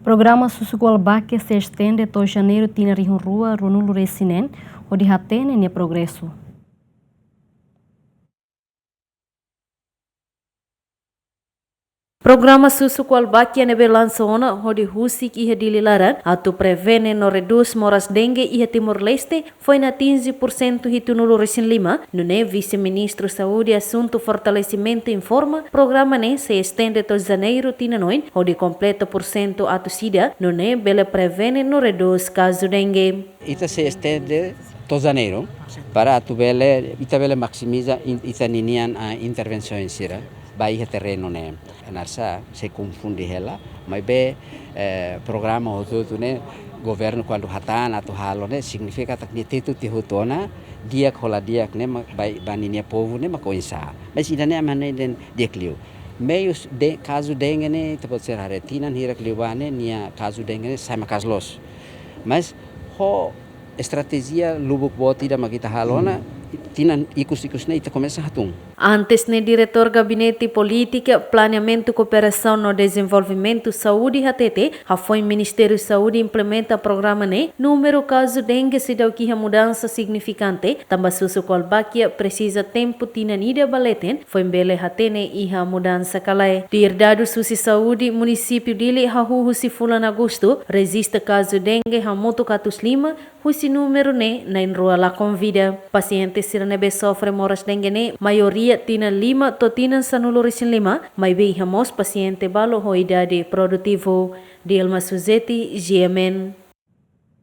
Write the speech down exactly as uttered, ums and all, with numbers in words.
Programa Susu Kualbakia sei estende to'o Janeiru tinan rihun rua ruanulu resin neen, hodi hatene nia progresu. Programa Susu Kualbakia ne'ebé lansa ona hodi husik iha Dili laran atu prevene no redús moras dengue iha Timor-Leste foin atinje pursentu hitunulu resin lima, nune'e Vise-Ministru Saúde Asuntu Fortalesimentu informa programa ne'e sei estende to'o Janeiru tinan oin, hodi kompleta pursentu atus ida, nune'e bele prevene no redús kazu dengue. Ita sei estende to'o Janeiru, para atu bele, ita bele maksimiza in-, ita ninian, ah, intervensaun sira ba iha terrenu ne'e. Naran sá, sei konfunde hela, maibé, eh, programa hotu-hotu ne'e, governu kuandu hatán atu halo ne'e, signifika katak nia tetu tiha hotu ona, di'ak ho la di'ak ne'e, mak ba, ba ninia povu ne'e, mak oinsá. Mas ida-ne'e ami hanoin dehan di'ak liu. Meius de, kazu dengue ne'e, ita-boot sira haree tinan hirak liubá ne'e, nia kazu dengue ne'e, sai maka'as loos. Mas, ho estratéjia lubuk boot ida mak ita halo ona, tinan ikus-ikus ne'e ita komesa hatún. Antes ne'e Diretór Gabinete Polítika, Planeamentu, Kooperasaun no Dezenvolvimentu Saúde hatete, hafoin Ministériu Saúde implementa programa ne'e, númeru kazu dengue seidauk iha mudansa signifikante, tanba Susu Kualbakia presiza tempu tinan ida ba leten, foin bele hatene iha mudansa ka lae. Tuir dadus husi Saúde, Munisípiu Dili hahú husi fulan Agostu rejista kazu dengue hamutuk atus lima, husi númeru ne'e na'in-rua lakon vida. Pasiente sira ne'ebé sofre moras dengue ne'e maioria tinan lima to'o tinan sanulu resin lima, maibé iha mós pasiente balu ho idade produtivu. Dilma Suzeti, G M N.